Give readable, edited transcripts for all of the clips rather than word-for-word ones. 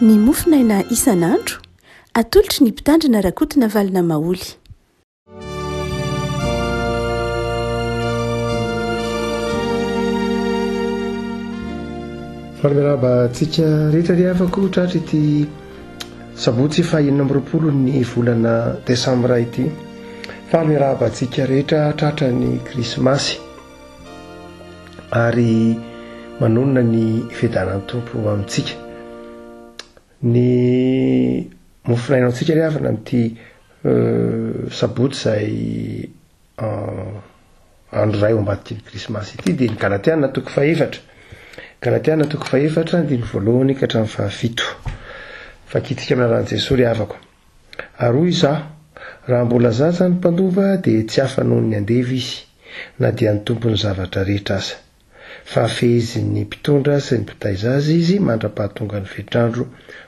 Ny mofonaina isan'andro, atolotry ny Mpitandrina Rakotonavalona Maholy. Faly miarahaba antsika rehetra ry havako tratra ity sabotsy faha 26 ny volana desambra ity. Faly miarahaba antsika rehetra tratra ny krismasy ary manonona ny fiadanan'ny Tompo amintsika. Ny mofonaina antsika ry havana amin'ity sabotsy izay andro iray ao ambadiky ny krismasy ity dia ny Galatiana toko fahefatra. Galatiana toko fahefatra andininy voalohany ka hatramin'ny fahafito. Vakintsika amin'ny anaran'i Jesoa ry havako. Ary hoy izaho, raha mbola zaza ny mpandova dia tsy afa noho ny andevo izy, na dia ny tompon'ny zavatra rehetra aza. Fa fehezin'ny mpitondra sy ny mpitaiza azy izy mandra-pahatongan'ny fetr'andro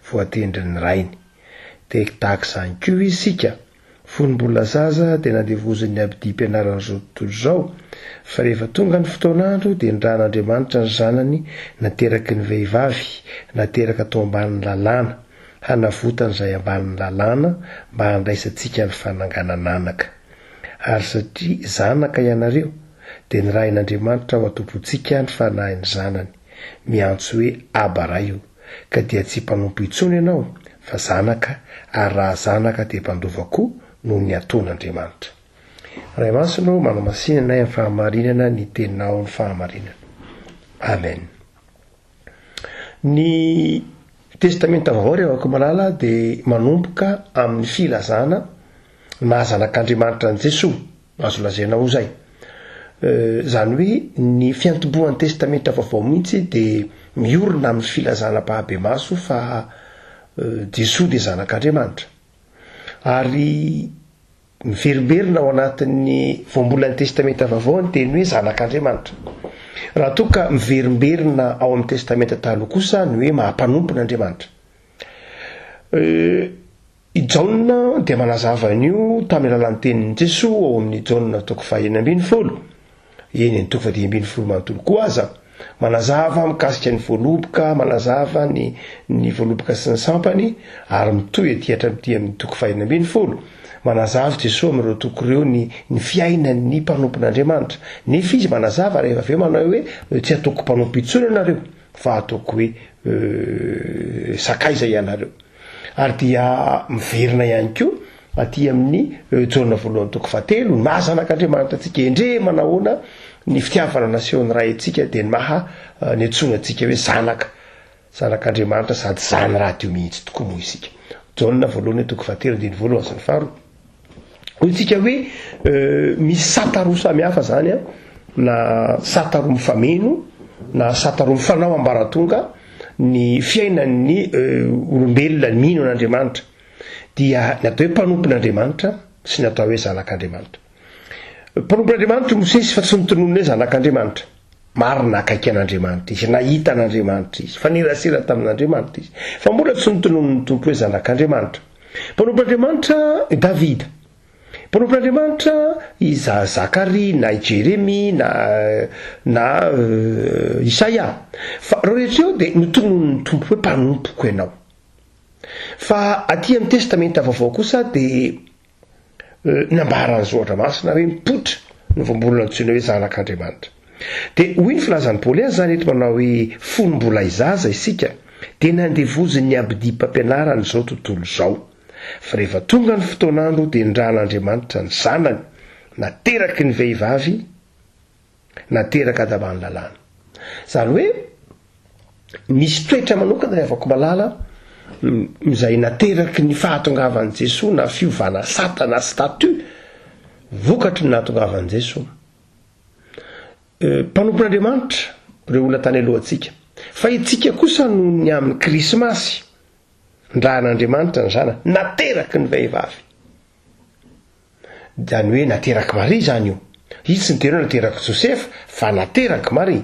voatendrin'ny rainy. Dia tahaka izany koa isika, fony mbola zaza dia nandevozin'ny abidim-pianaran'izao tontolo izao, fa rehefa tonga ny fotoan'andro dia nirahan'Andriamanitra ny Zanany nateraky ny vehivavy, nateraka tao ambanin'ny lalàna, hanavotana izay ambanin'ny lalàna mba handraisantsika ny fananganan'anaka. Ary satria zanaka ianareo, dia nirahin'Andriamanitra ho atompontsika ny Fanahin'ny Zanany, miantso hoe, Aba Ray o! Ka dia tsy mpanompo intsony ianao, fa zanaka, ary raha zanaka dia mpandova koa noho ny ataon'Andriamanitra. Ray Masina ô, manamasina anay amin'ny fahamarinana ny Teninao ny fahamarinana. Amen. Ny Testamenta Vaovao ry havako malala dia manomboka amin'ny filazana ny maha zanak'Andriamanitra an'i Jesoa, azo lazaina ho izay. Izany hoe ny fiantombohan'ny Testamenta Vaovao mihitsy dia miorina amin'ny filazana ampahabemaso fa Jesoa dia zanak'Andriamanitra. Ary Miverimberina ao anatin'ny voambolan'ny Testamenta Vaovao ny teny hoe zanak'Andriamanitra. Raha toa ka miverimberina ao amin'ny Testamenta Taloha kosa ny hoe maha mpanompon'Andriamanitra. I Jaona dia manazava an'io tamin'ny alalan'ny tenin'i Jesoa ao amin'ny Jaona toko fahenina ambinifolo. Eny, ny toko fahadimy ambinifolo manontolo koa aza. Manazava mikasika ny voaloboka, manazava ny ny voaloboka sy ny sampany, ary mitohy aty hatramin'ity amin'ny toko fahenina ambinifolo. Manazava Jesoa amin'ireo toko ireo ny ny fiainan'ny mpanompon'Andriamanitra. Nefa izy manazava rehefa avy eo manao hoe tsy ataoko mpanompo intsony ianareo fa ataoko hoe sakaiza ianareo. Ary dia miverina ihany koa aty amin'ny Jaona voalohany toko fahatelo, ny maha zanak'Andriamanitra antsika, endrey manahoana ny fitiavana nasehon'ny Ray antsika dia ny maha niantsoana antsika hoe zanaka, zanak'Andriamanitra sady zany rahateo mihitsy tokoa moa isika. Jaona voalohany toko fahatelo andininy voalohany sy ny faharoa. Hoy isika hoe misy sata roa samihafa zany an, na sata roa mifameno na sata roa mifanao ambaratonga ny fiainan'ny olombelona mino an'Andriamanitra. Dia ny atao hoe mpanompon'Andriamanitra sy ny atao hoe zanak'Andriamanitra. Mpanompon'Andriamanitra i Mosesy fa tsy notononina hoe zanak'Andriamanitra. Marina akaiky an'Andriamanitra izy, nahita an'Andriamanitra izy, fanerasera tamin'Andriamanitra izy. Fa mbola tsy notononin'ny Tompo hoe zanak'Andriamanitra. Mpanompon'Andriamanitra i Davida. Mpanompon'Andriamanitra i Zakaria na i Jeremia na na Isaia. Fa ireo rehetra ireo dia notononin'ny Tompo hoe mpanompoko ianao. Fa aty amin'ny Testamenta Vaovao kosa dia nambaran'ny Soratra Masina hoe mipoitra ny voambolana antsoina hoe Zanak'Andriamanitra. Dia hoy ny filazan'i Paoly azy izany eto manao hoe fony mbola zaza isika dia nandevozin'ny abidim-pampianaran'izao tontolo izao. Fa rehefa tonga ny fotoan'andro dia nirahan'Andriamanitra ny Zanany nateraky ny vehivavy nateraka tamin'ny lalàna. Izany hoe misy toetra manokana ry havako malala izay nateraky ny fahatongavan'i Jesoa na fiovana sata na statut vokatry ny nahatongavan'i Jesoa. Mpanompon'Andriamanitra ireo olona tany alohantsika. Fa itsika kosa noho ny amin'ny Krismasy, nirahan'Andriamanitra ny Zanany, nateraky ny vehivavy. Izany hoe naterak'i Maria izany io. Izy tsy niteny hoe naterak'i Josefa fa naterak'i Maria.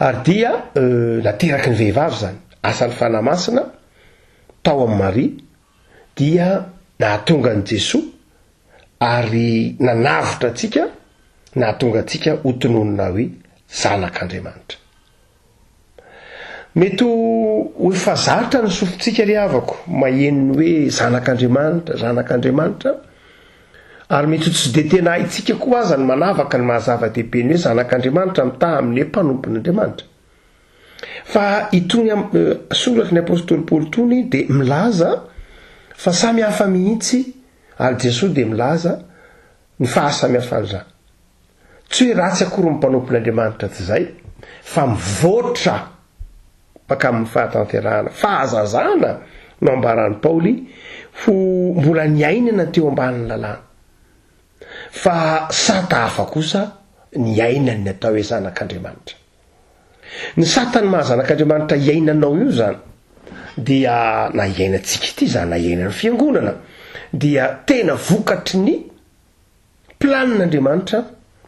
Ary dia nateraky ny vehivavy izany. Asan'ny Fanahy Masina tao amin'i Maria dia nahatonga an'i Jesoa ary nanavotra antsika, nahatonga antsika ho tononina hoe zanak'Andriamanitra. Mety ho efa zatra ny sofintsika ry havako maheno ny hoe zanak'Andriamanitra, zanak'Andriamanitra, ary mety ho tsy dia tena haintsika koa aza ny manavaka ny maha zava-dehibe ny hoe zanak'Andriamanitra mitaha amin'ny hoe mpanompon'Andriamanitra. Fa itony soratry ny apostoly Paoly itony dia milaza fa samy hafa mihitsy ary Jesoa dia milaza ny fahasamihafan'izany. Tsy hoe ratsy akory ny mpanompon'Andriamanitra tsy izay, fa mivoatra mankamin'ny fahatanterahana. Fahazazana no ambaran'i Paoly ho mbola niainana teo ambanin'ny lalàna. Fa sata hafa kosa niainany ny atao hoe zanak'Andriamanitra. Ny satan'ny maha zanak'Andriamanitra iainanao io izany dia na iainantsika ity izany na iainan'ny fiangonana dia tena vokatry ny Planin'Andriamanitra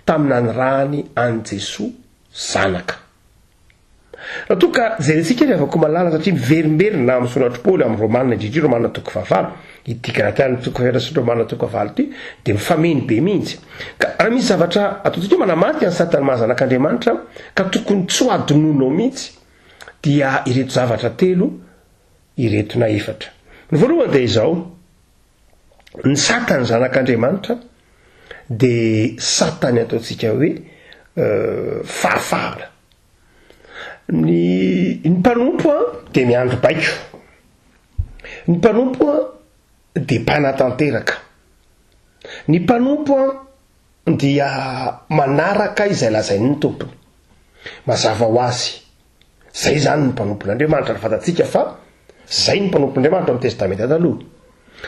tamin'ny nanirahany an'i Jesoa Zanaka. Raha toa ka jerentsika ry havako malala satria miverimberina amin'ny soratr'i Paoly amin'ny Romana indrindra Romana toko fahavalo, ity Galatiana toko fahefatra sy Romana toko fahavalo ity dia mifameno be mihitsy. Ka raha misy zavatra ataontsika hoe manamarika ny satan'ny maha zanak'Andriamanitra ka tokony tsy ho adinoinao mihitsy dia ireto zavatra telo ireto na efatra. Ny voalohany dia izao, Ny satan'ny zanak'Andriamanitra dia satany ataontsika hoe fahafahana. Ny ny mpanompo an dia miandry baiko. Ny mpanompo an dia mpanatanteraka. Ny mpanompo an dia manaraka izay lazain'ny tompony. Mazava ho azy. Zay izany ny mpanompon'Andriamanitra, ary fantatsika fa zay ny mpanompon'Andriamanitra ao amin'ny Testamenta Taloha.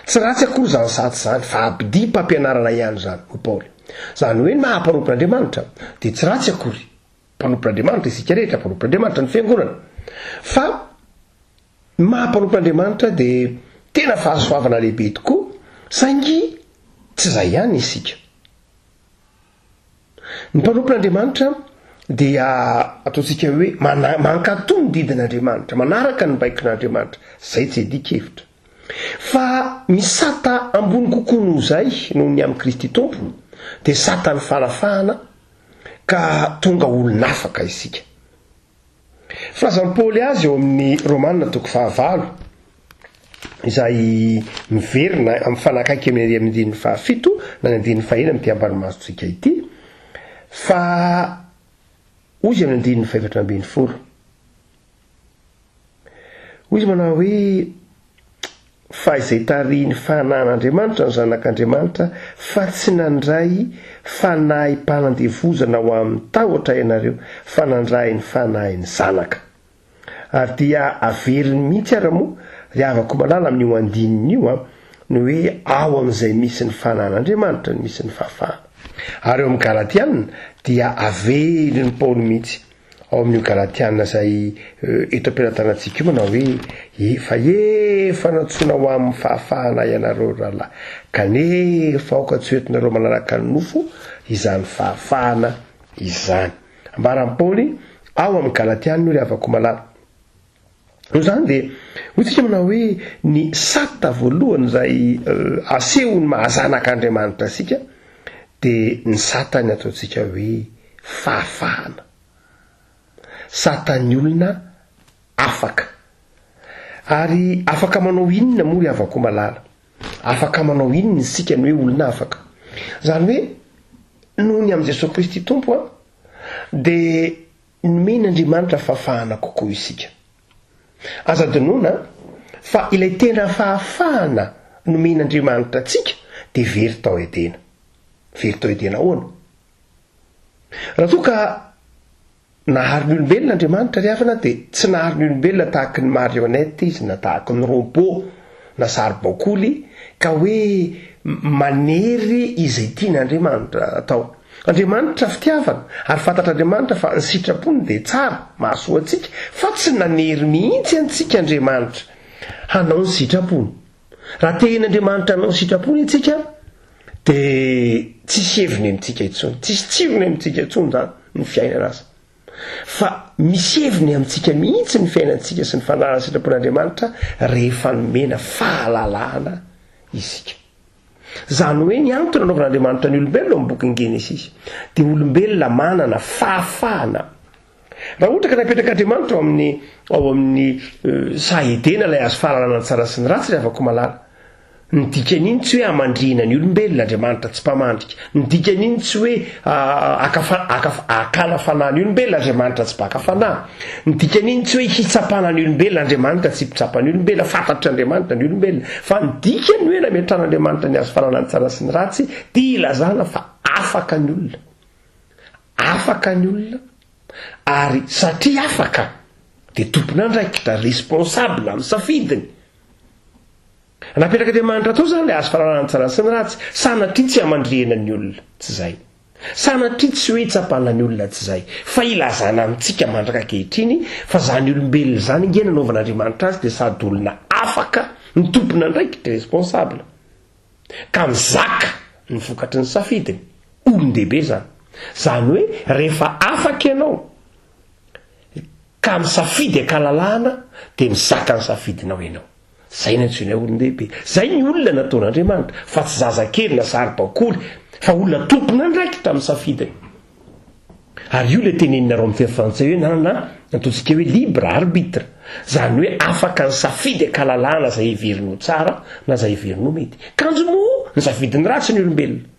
Tsy ratsy akory izany sady izany, fa abidim-pampianarana ihany izany, hoy Paoly. Izany hoe ny maha mpanompon'Andriamanitra dia tsy ratsy akory. Mpanompon'Andriamanitra isika rehetra, mpanompon'Andriamanitra ny fiangonana. Fa ny maha mpanompon'Andriamanitra dia tena fahasoavana lehibe tokoa, saingy tsy izay ihany isika. Ny mpanompon'Andriamanitra dia ataontsika hoe mankatò ny didin'Andriamanitra, manaraka ny baikon'Andriamanitra, izay tsy iadian-kevitra. Fa ny sata ambony kokoa noho izay, noho ny amin'i Kristy Tompo, dia satan'ny fanafahana ka tonga olon'afaka isika. Filazan'i Paoly azy eo amin'ny Romana toko fahavalo, izay miverina mifanakaiky amin'ny ery amin'ny andininy fahafito na ny andininy fahenina amin'ity ambany masontsika ity, fa hoy izy amin'ny andininy fahefatra ambinifolo. Hoy izy manao hoe, Fa izay tarihin'ny fanahin'Andriamanitra ny zanak'Andriamanitra, fa tsy nandray fanahim-panandevozana ho amin'ny tahotra ianareo, fa nandray ny fanahin'ny zanaka. Ary dia averiny mihitsy ara moa, ry havako malala, amin'io andininy io an, ny hoe ao amin'izay misy ny fanahin'Andriamanitra no misy ny fahafahana. Ary ao amin'ny Galatiana dia averin'i Paoly mihitsy Ao amin'io Galatiana izay eto am-pelatanantsika io manao hoe, Efa efa nantsoina ho amin'ny fahafahana ianareo ry rahalahy, kanefa aoka tsy ho entinareo manaraka ny nofo izany fahafahana izany. Ambaran'i Paoly ao amin'ny Galatiana io ry havako malala. Noho izany dia hoy tsika manao hoe ny sata voalohany izay asehon'ny maha zanak'Andriamanitra antsika dia ny satany ataontsika hoe fahafahana. Satan'ny olona afaka. Ary afaka manao inona moa ry havako malala? Afaka manao inona isika ny hoe olona afaka? Izany hoe noho ny amin'i Jesoa Kristy Tompo an, dia Nomen'Andriamanitra fahafahana kokoa isika. Aza adinoina fa ilay tena fahafahana nomen'Andriamanitra antsika dia very tao Edena. Very tao Edena ahoana? Raha toa ka nahary ny olombelona Andriamanitra ry havana dia tsy nahary ny olombelona tahaky ny marionnette izy na tahaky ny robot na saribakoly ka hoe manery izay tian'Andriamanitra atao. Andriamanitra fitiavana, ary fantatr'Andriamanitra fa ny sitrapony dia tsara, mahasoa antsika, fa tsy nanery mihitsy antsika Andriamanitra hanao ny sitrapony. Raha tehin'Andriamanitra hanao ny sitrapony isika, dia tsisy heviny amintsika intsony, tsisy tsirony amintsika intsony izany ny fiainana aza. Fa misy heviny amintsika mihitsy ny fiainantsika sy ny fanarahana ny sitrapon'Andriamanitra rehefa nomena fahalalahana isika. Izany hoe ny antony nanaovan'Andriamanitra ny olombelona ao amin'ny bokin'ny Genesisy dia olombelona manana fahafahana. Raha ohatra ka napetrak'Andriamanitra ao amin'ny ao amin'ny saha Edena ilay hazo fahalalana ny tsara sy ny ratsy ry havako malala, Ny dikan'iny tsy hoe hamandrihina ny olombelona, Andriamanitra tsy mpamandrika. Ny dikan'iny tsy hoe haka haka hakana fanahy ny olombelona, Andriamanitra tsy mpaka fanahy. Ny dikan'iny tsy hoe hitsapana ny olombelona, Andriamanitra tsy mpitsapa ny olombelona, fantatr'Andriamanitra ny olombelona. Fa ny dikany hoe nametrahan'Andriamanitra ny hazo fahalalana ny tsara sy ny ratsy dia ilazana fa afaka ny olona. Afaka ny olona ary satria afaka dia tompon'andraikitra, responsable amin'ny safidiny. Napetrak'Andriamanitra tao izany ilay hazo fahalalana ny tsara sy ny ratsy, sanatria tsy hamandrihana ny olona, tsy izay. Sanatria tsy hoe hitsapana ny olona, tsy izay. Fa ilazana amintsika mandraka ankehitriny fa izany olombelona izany ange nanaovan'Andriamanitra azy dia sady olona afaka ny tompon'andraikitra, responsable, ka mizaka ny vokatry ny safidiny. Olon-dehibe izany. Izany hoe rehefa afaka ianao ka misafidy an-kalalahana dia mizaka ny safidinao ianao. Zay no antsoinay olon-dehibe. Zay ny olona nataon'Andriamanitra, fa tsy zazakely na saribakoly, fa olona tompon'andraikitra amin'ny safidiny. Ary io ilay teneninareo amin'ny teny frantsay hoe nanana ataontsika hoe libre arbitre. Zany hoe afaka nisafidy an-kalalahana zay heveriny ho tsara na zay heveriny ho mety. Kanjo moa nisafidy ny ratsy ny olombelona.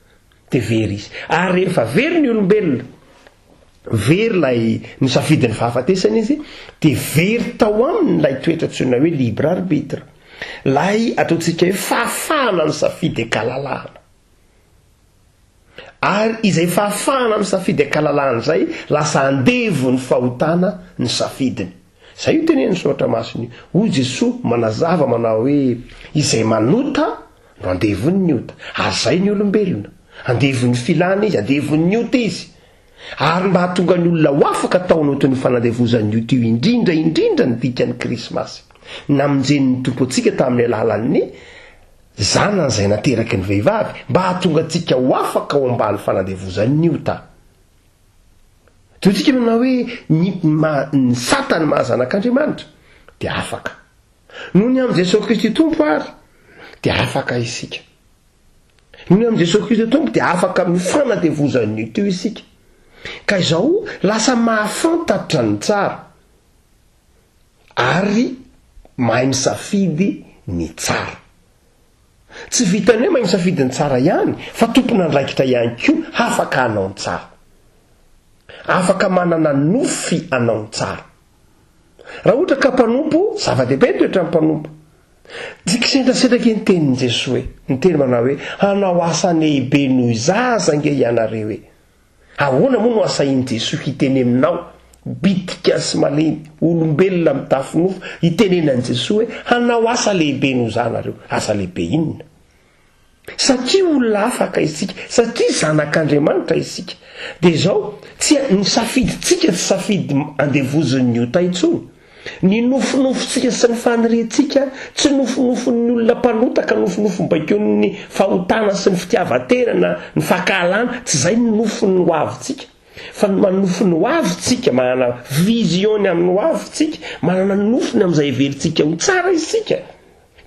Dia very izy. Ary rehefa very ny olombelona, very ilay nisafidy ny fahafatesana izy, dia very tao aminy ilay toetra antsoina hoe libre arbitre. Ilay ataontsika hoe fahafahana misafidy an-kalalahana. Ary izay fahafahana misafidy an-kalalahana izay, lasa andevon'ny fahotana ny safidiny. Izay io tenenin'ny Soratra Masina io. Hoy Jesoa manazava manao hoe, izay manota no andevon'ny ota. Ary izay ny olombelona. Andevon'ny filana izy, andevon'ny ota izy. Ary mba hahatonga ny olona ho afaka tao anatin'io fanandevozan'ny ota io indrindra indrindra ny dikan'ny Krismasy. Namonjen'ny Tompo antsika tamin'ny alalan'ny Zanany izay nateraky ny vehivavy, mba hahatonga antsika ho afaka ao ambany fanandevozan'ny ota. Toy tsika manao hoe ny maha ny sata ny maha zanak'Andriamanitra dia afaka. Noho ny amin'i Jesoa Kristy Tompo ary dia afaka isika. Noho ny amin'i Jesoa Kristy Tompo dia afaka amin'ny fanandevozan'ny teo isika. Ka izao lasa mahafantatra ny tsara ary mahay misafidy ny tsara. Tsy vitan'ny hoe mahay misafidy ny tsara ihany fa tompon'andraikitra ihany koa hafaka hanao ny tsara. Afaka manana nofy hanao ny tsara. Raha ohatra ka mpanompo, zava-dehibe ny toetran'ny mpanompo. Tsy kisendrasendra ange ny tenin'i Jesoa e. Niteny manao hoe, hanao asa lehibe noho izaho aza ange ianareo e. Ahoana moa no asahin'i Jesoa hiteny aminao, bitika sy malemy, olombelona mitafy nofo, hitenenan'i Jesoa hoe, hanao asa lehibe noho izaho nareo? Asa lehibe inona? Satria olona afaka isika, satria zanak'Andriamanitra isika. Dia izao, tsy, ny safidintsika tsy safidy andevozin'ny ota intsony. Ny nofinofintsika sy ny faniriantsika tsy nofinofin'ny olona mpanota ka nofinofim-baikoin'ny fahotana sy ny fitiavan-tena na ny fankahalana, tsy izay ny nofin'ny ho avintsika. Fa ny manofy ny ho avintsika, manana vision ny amin'ny ho avintsika, manana nofy ny amin'izay heverintsika ho tsara isika,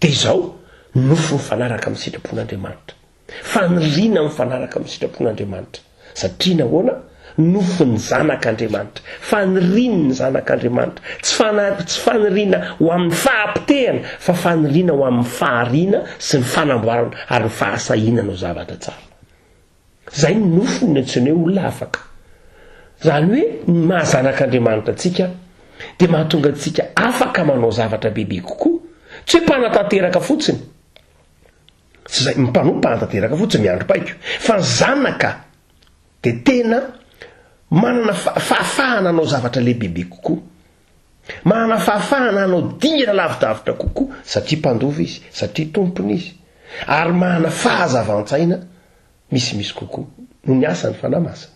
dia izao, nofy mifanaraka amin'ny sitrapon'Andriamanitra. Faniriana mifanaraka amin'ny sitrapon'Andriamanitra. Satria nahoana? Nofin'ny zanak'Andriamanitra. Fanirian'ny zanak'Andriamanitra. Tsy fana, tsy faniriana ho amin'ny fahapotehana, fa faniriana ho amin'ny fahariana sy ny fanamboarana ary ny fahasahiana hanao zavatra tsara. Izay ny nofiny no antsoina hoe olona afaka. Izany hoe ny maha zanak'Andriamanitra antsika dia mahatonga antsika afaka manao zavatra bebe kokoa. Tsy hoe mpanatanteraka fotsiny. Tsy izay mpanompo mpanatanteraka fotsiny miandry baiko, fa ny zanaka dia tena manana fahafahana hanao zavatra lehibebe kokoa. Manana fahafahana hanao dingana lavidavitra kokoa satria mpandova izy, satria tompony izy. Ary manana fahazavan-tsaina misimisy kokoa noho ny asan'ny Fanahy Masina.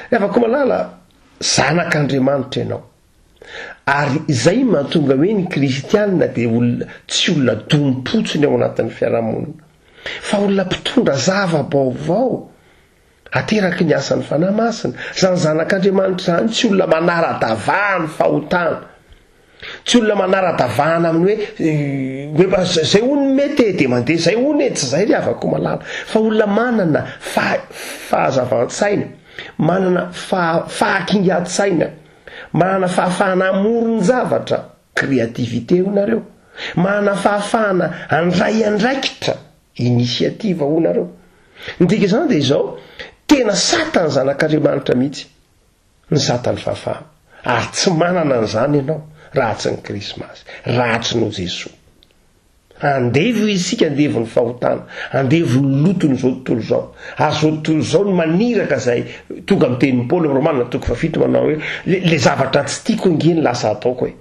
Ry havako malala, zanak'Andriamanitra ianao. Ary izay mahatonga hoe ny kristianina dia olona tsy olona dom-potsiny ao anatin'ny fiarahamonina, fa olona mpitondra zava-baovao ateraky ny asan'ny Fanahy Masina. Izany zanak'Andriamanitra izany tsy olona manara-davaha ny fahotana. Tsy olona manara-davahana amin'ny hoe hoe zay hono ny mety e, dia mandeha zay hono e, tsy zay ry havako malala, fa olona manana fahazavan-tsaina, manana fahakingan-tsaina. Manana fahafahana hamoron-javatra, créativité, hoy nareo. Manana fahafahana handray andraikitra, initiative, hoy nareo. Ny dika izany dia izao, tena satan'ny zanak'Andriamanitra mihitsy ny satan'ny fahafahana. Ary tsy manana an'izany ianao raha tsy ny Krismasy, raha tsy noho Jesoa. Andevo isika, andevon'ny fahotana, andevon'ny loton'izao tontolo izao. Ary izao tontolo izao no maniraka izay tonga amin'ny tenin'i Paoly amin'ny Romana toko fahafito manao hoe, le, le zavatra tsy tiako ange no lasa ataoko e.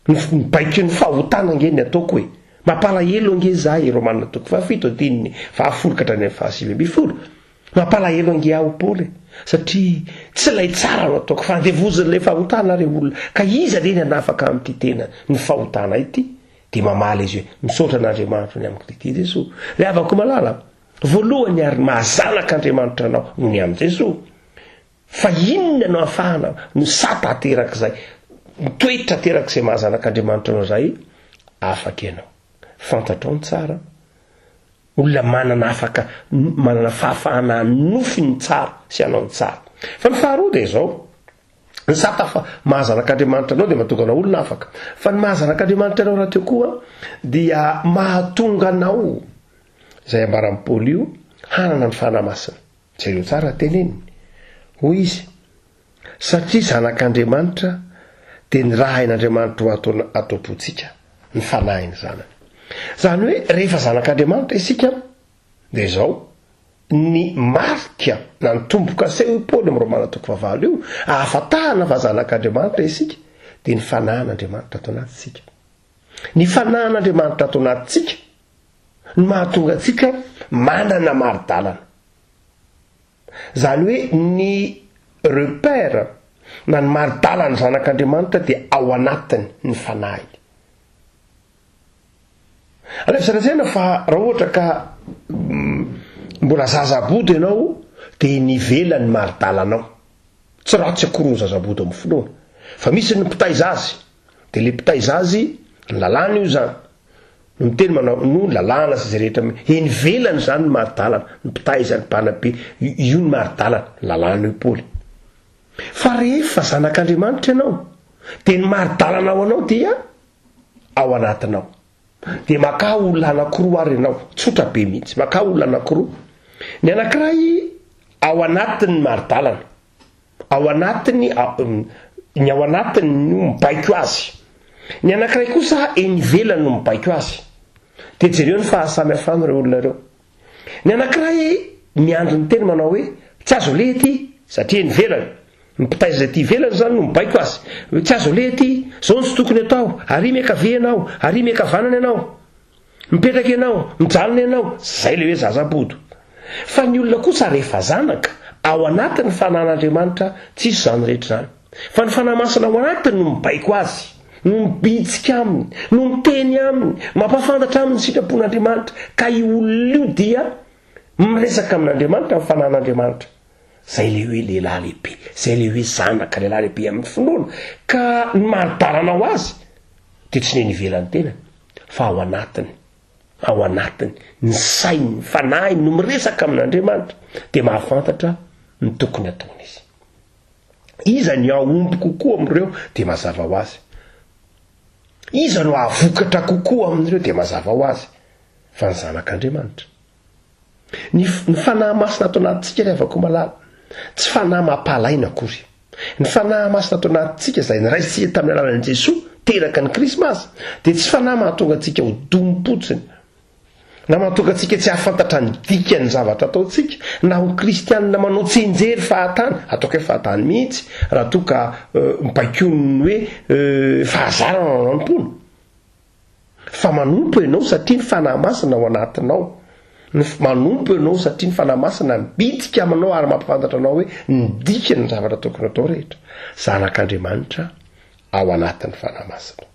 Ny, ny baikon'ny fahotana ange ny ataoko e. Mampalahelo ange za e, Romana toko fahafito andininy fahafolo ka hatrany amin'ny fahasivy ambinifolo. Mampalahelo ange aho Paoly e, satria tsy ilay tsara no ataoko fa andevozin'ilay fahotana re olona, ka iza re ny hanafaka amin'ity tena ny fahotana ity? Dia mamaly izy hoe, misaotra an'Andriamanitra ny amin'i Kristy Jesoa. Ry havako malala, voalohany ary ny maha zanak'Andriamanitra anao no ny amin'i Jesoa. Fa inona no ahafahana no sata aterak'izay, ny toetra aterak'izay maha zanak'Andriamanitra anao izay? Afaka ianao. Fantatrao ny tsara, Olona manana afaka manana fahafahana hanofy ny tsara sy hanao ny tsara. Fa ny faharoa dia izao, ny sata fa maha zanak'Andriamanitra anao dia mahatonga anao olona afaka. Fa ny maha zanak'Andriamanitra anao rahateo koa dia mahatonga anao, izay ambaran'i Paoly io, hanana ny Fanahy Masina. Jereo tsara teneniny. Hoy izy, Satria zanak'Andriamanitra dia nirahin'Andriamanitra ho ato ato am-pontsika ny Fanahin'ny Zanany. Izany hoe rehefa zanak'Andriamanitra isika dia izao, ny marika na ny tombo-kase hoy Paoly amin'ny Romana toko fahavalo io, ahafantarana fa zanak'Andriamanitra isika dia ny Fanahin'Andriamanitra ato anatintsika. Ny Fanahin'Andriamanitra ato anatintsika no mahatonga antsika manana mari-dalana. Izany hoe ny repère na ny mari-dalan'ny zanak'Andriamanitra dia ao anatiny ny fanahiny. Alaivo sary an-tsaina fa raha ohatra ka mbola zazabodo ianao dia eny ivelany ny mari-dalanao. Tsy ratsy akory ny zazabodo amin'ny finoana. Fa misy ny mpitaiza azy. Dia ilay mpitaiza azy, ny lalàna io izany. No miteny manao, no lalàna sy izay rehetra, eny ivelany izany ny mari-dalana, ny mpitaiza, ny mpanabe, io ny mari-dalana, lalàna io Paoly. Fa rehefa zanak'Andriamanitra ianao, dia ny mari-dalana ao anao dia ao anatinao. Dia makà olona anankiroa ary ianao, tsotra be mihitsy, makà olona anankiroa. Ny anankiray ao anatin'ny mari-dalana, Ao anatiny, ny ao anatiny no mibaiko azy. Ny anankiray kosa eny ivelany no mibaiko azy. Dia jereo ny fahasamihafan'ireo olona ireo. Ny anankiray miandry ny teny manao hoe, tsy azo aleha ity, satria eny ivelany. Ny mpitaiza ety ivelany izany no mibaiko azy. Hoe tsy azo aleha ity, izao no tsy tokony atao, ary miankavia ianao, ary miankavanana ianao. Mipetraka ianao, mijanona ianao, zay ilay hoe zaza bodo. Fa ny olona kosa rehefa zanaka, ao anatin'ny fanan'Andriamanitra, tsisy izany rehetra izany. Fa ny Fanahy Masina ao anatiny no mibaiko azy, no mibitsika aminy, no miteny aminy, mampahafantatra aminy ny sitrapon'Andriamanitra, ka io olona io dia miresaka amin'Andriamanitra ny fanan'Andriamanitra. Zay ilay hoe lehilahy lehibe, zay ilay hoe zanaka lehilahy lehibe amin'ny finoana, ka ny mari-dalana ho azy dia tsy ny eny ivelan'ny tenany, fa ao anatiny, ao anatiny, ny sainy, ny fanahiny no miresaka amin'Andriamanitra, dia mahafantatra ny tokony hataony izy. Iza ny hahomby kokoa amin'ireo dia mazava ho azy. Iza no hahavokatra kokoa amin'ireo dia mazava ho azy fa ny zanak'Andriamanitra. Ny, ny fanahy masina ato anatintsika ry havako malala, tsy fanahy mampahalaina akory. Ny Fanahy Masina ato anatintsika izay noraisintsika tamin'ny alalan'i Jesoa teraka ny Krismasy dia tsy fanahy mahatonga antsika ho domim-potsiny, na mahatonga antsika tsy hahafantatra ny dikan'ny zavatra ataontsika, na ho kristianina manao tsianjery fahatany, ataoko hoe fahatany mihitsy, raha toa ka baikoin'ny hoe fahazarana no anompoana. Fa manompo ianao satria ny Fanahy Masina ao anatinao. Ny manompo ianao satria ny Fanahy Masina mibitsika aminao ary mampifantatra anao hoe ny dikany ny zavatra tokony atao rehetra. Zanak'Andriamanitra ao anatin'ny Fanahy Masina.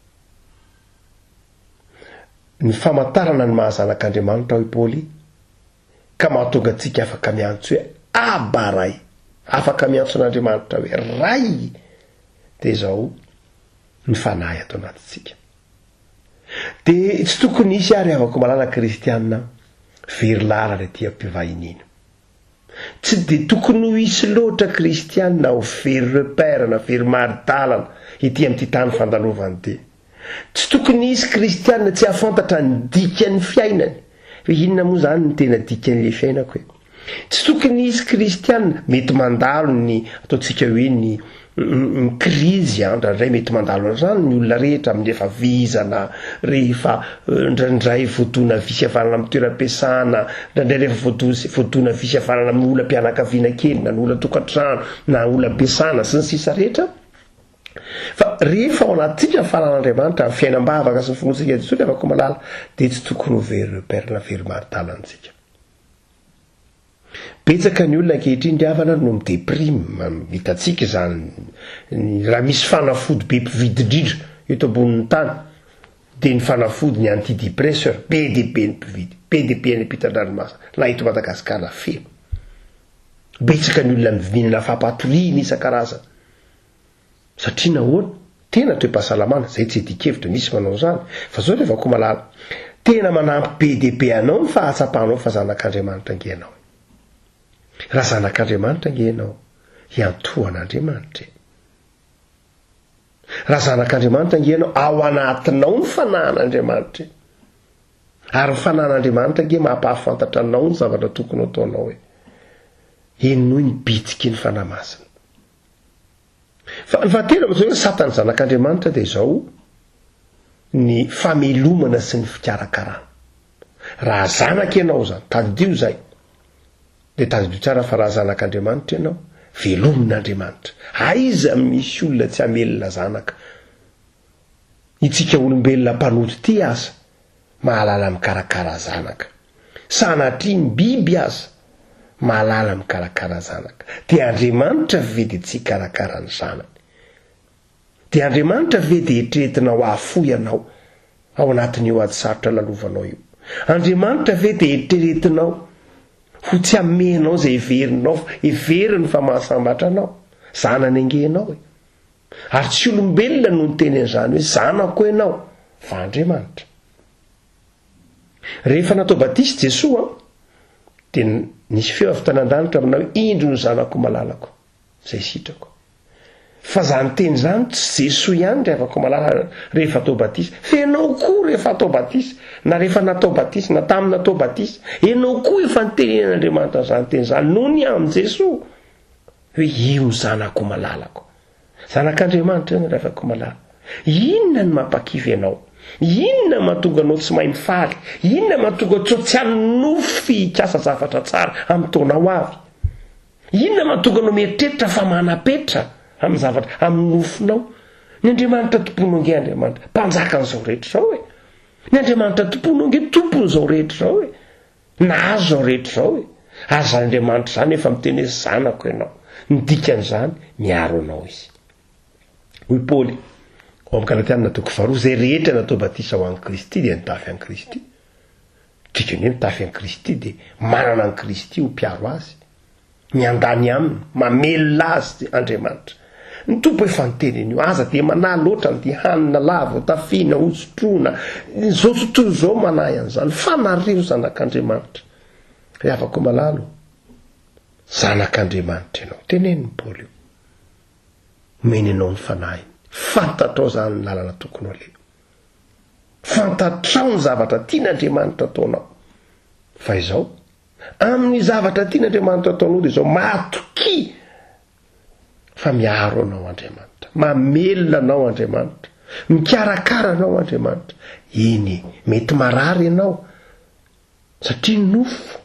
Ny famantarana ny maha zanak'Andriamanitra hoy Paoly ka mahatonga antsika afaka miantso hoe Aba Ray, afaka miantso an'Andriamanitra hoe Ray dia izao ny Fanahy ato anatintsika. Dia tsy tokony hisy ary havako malala kristiana very lalana ety am-pivahiniana. Tsy dia tokony ho hisy loatra kristiana ho very repère na very mari-dalana ety amin'ity tany fandalovana ity. Tsy tokony hisy kristiana tsy hahafantatra ny dikan'ny fiainany, hoe inona moa izany ny tena dikan'ilay fiainako e? Tsy tokony hisy kristiana, mety mandalo ny ataontsika hoe ny ny krizy an, indraindray mety mandalo an'izany ny olona rehetra amin'ny rehefa vizana, rehefa indraindray voadona visy havanana amin'ny toeram-piasana, indraindray rehefa voadona voadona visy havanana amin'ny olam-pianakaviana kely na ny olan-tokantrano na olam-piasana sy ny sisa rehetra. Fa rehefa ao anatintsika ny fanahin'Andriamanitra, ny fiainam-bavaka sy ny finoantsika Jesoa ry havako malala, dia tsy tokony ho very repère na very mari-dalantsika. Betsaka ny olona ankehitriny ry havana no mi-deprime, hitantsika izany, raha misy fanafody be mpividy indrindra eto ambonin'ny tany dia ny fanafody, ny anti-depresseur, be dia be ny mpividy, be dia be any ampitan-dranomasina, na eto Madagasikara feno. Betsaka ny olona mihinana fampatoriana isan-karazany. Satria nahoana? Tena toe-pahasalamana, zay tsy iadian-kevitra, misy manao izany. Fa zao ry Vakomalala, tena manampy be dia be anao ny fahatsapanao fa zanak'Andriamanitra ange ianao e. Raha zanak'Andriamanitra ange ianao, hiantohan'Andriamanitra e. Raha zanak'Andriamanitra ange ianao, ao anatinao ny fanahin'Andriamanitra e. Ary ny fanahin'Andriamanitra ange mampahafantatra anao ny zavatra tokony ho ataonao e. Henoy ny bitsiky ny Fanahy Masina. Fa ny fahatelo amin'izao hoe satan'ny zanak'Andriamanitra dia izao, ny famelomana sy ny fikarakarana. Raha zanaka ianao izany, tadidio izay, dia tadidio tsara fa raha zanak'Andriamanitra ianao, velomin'Andriamanitra. Aiza misy olona tsy hamelona zanaka? Itsika olombelona mpanota ity aza mahalala mikarakara zanaka. Sanatria ny biby aza mahalala mikarakara zanaka. Dia Andriamanitra ve dia tsy hikarakara ny zanany? Dia Andriamanitra ve dia eritreretinao hahafoy anao ao anatin'io ady sarotra lalovanao io? Andriamanitra ve dia eritreretinao ho tsy hanome anao izay heverinao heveriny fa mahasambatra anao? Zanany ange ianao e! Ary tsy olombelona no niteny an'izany hoe zanako ianao, fa Andriamanitra. Rehefa natao batisa Jesoa, dia nisy feo avy tany an-danitra aminao hoe, Indro ny zanako malalako, izay sitrako. Fa izany teny izany tsy Jesoa ihany ry havako malala rehefa atao batisa, fa ianao koa rehefa atao batisa, na rehefa natao batisa, na tamin'ny natao batisa, ianao koa efa nitenenan'Andriamanitra an'izany teny izany noho ny amin'i Jesoa. Hoe io ny zanako malalako. Zanak'Andriamanitra io ny ravako malala. Inona no mampakivy anao? Inona no mahatonga anao tsy mahay mifaly? Inona no mahatonga anao tsy hanonofy hikasa zavatra tsara amin'ny taona ho avy? Inona no mahatonga anao mieritreritra fa manam-petra amin'ny zavatra, amin'ny nofinao? Ny Andriamanitra tomponao ange Andriamanitra, mpanjakan'izao rehetra izao e! Ny Andriamanitra tomponao ange tompon'izao rehetra izao e! Nahazo izao rehetra izao e! Ary izany Andriamanitra izany efa miteny hoe zanako ianao. Ny dikan'izany, miaro anao Izy. Hoy Paoly, ao amin'ny Galatiana toko faharoa, izay rehetra natao batisa ho an'i Kristy dia nitafy an'i Kristy. Dikany hoe mitafy an'i Kristy dia manana an'i Kristy ho mpiaro azy. Miandany aminy, mamelona azy Andriamanitra. Ny Tompo efa niteny an'io, aza dia manahy loatra an'ity hanina lava ho tafiana, ho sotroina, izao tontolo izao manahy an'izany, fa nareo zanak'Andriamanitra. Ry havako malala o, zanak'Andriamanitra ianao, tenenin'i Paoly io. Omeny anao ny Fanahiny, fantatrao izany ny lalana tokony ho aleha. Fantatrao ny zavatra tian'Andriamanitra ataonao. Fa izao, Amin'ny zavatra tian'Andriamanitra ataonao dia izao, matokia fa miaro anao Andriamanitra, mamelona anao Andriamanitra, mikarakara anao Andriamanitra. Eny e, mety marary ianao satria nofo.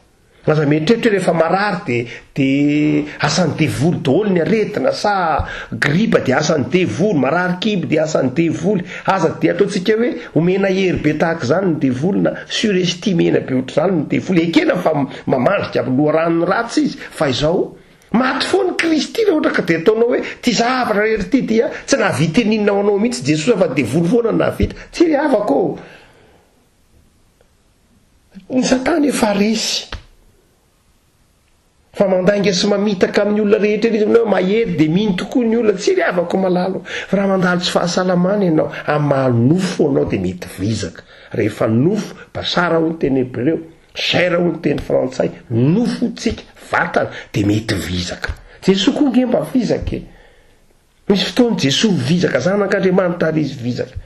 Aza mieritreritra hoe rehefa marary dia dia asan'ny devoly daholo ny aretina sa gripa dia asan'ny devoly, marary kibo dia asan'ny devoly. Aza dia ataontsika hoe omena hery be tahaka izany ny devoly na surestimer-na be ohatr'izany ny devoly. Ekena fa mamandrika amin'ny loharanony ratsy izy fa izao maty foana i Kristy raha ohatra ka dia ataonao hoe ity zavatra rehetra ity dia tsy nahavita n'inona ho anao mihitsy Jesoa fa devoly foana no nahavita. Tsia ry havako ô! Ny satana efa resy. Fa mandainga sy mamitaka amin'ny olona rehetra eny izy aminao hoe mahery dia mino tokoa ny olona. Tsia ry havako malala o. Fa raha mandalo tsy fahasalamana ianao, amin'ny maha nofo anao dia mety vizaka. Rehefa nofo, basara hoy ny teny hebreo. Chair hoy ny teny frantsay, nofontsika, vatana, dia mety vizaka. Jesoa koa nge mba vizaka e! Misy fotoana Jesoa vizaka, Zanak'Andriamanitra ary Izy vizaka.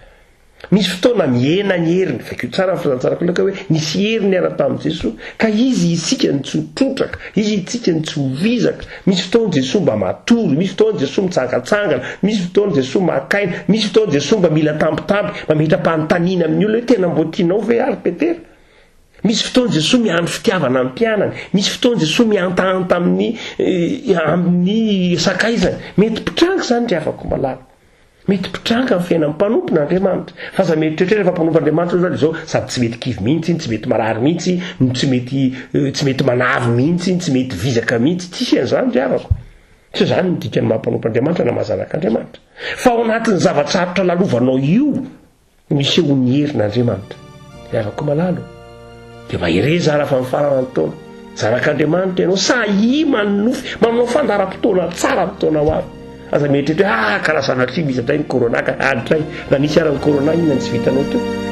Misy fotoana mihena ny heriny, vakio tsara ny filazantsara Lioka hoe nisy hery niala tamin'i Jesoa, ka izy isika no tsy ho trotraka, izy itsika no tsy ho vizaka. Misy fotoana Jesoa mba matory, misy fotoana Jesoa mitsangantsangana, misy fotoana Jesoa maka aina, misy fotoana Jesoa mba mila tambitamby, mametra-panontaniana amin'ny olona hoe tena mbô tianao ve aho ry Petera? Misy fotoana Jesoa miandry fitiavana amin'ny mpianany, misy fotoana Jesoa mihantahanta amin'ny amin'ny sakaizany. Mety mpitranga izany ry havako malala. Mety mpitranga ny fiainan'ny mpanompon'Andriamanitra. Fa aza mieritreritra hoe rehefa mpanompon'Andriamanitra izao dia izao sady tsy mety kivy mihitsy, tsy mety marary mihitsy, no tsy mety tsy mety manavy mihitsy, tsy mety vizaka mihitsy. Tsisy an'izany ry havako. Tsy izany ny dikan'ny maha mpanompon'Andriamanitra na maha zanak'Andriamanitra. Fa ao anatin'ny zava-tsarotra lalovanao io, Miseho ny herin'Andriamanitra. Ry havako malala ô, dia mahereza ary fa mifarana ny taona. Zanak'Andriamanitra ianao, sahia manonofy, manao fandaharam-potoana tsara amin'ny taona ho avy. Aza mieritreritra hoe ah, ka raha sanatria misy indray ny corona ka adray, na nisy ara ny corona inona no tsy vitanao teo.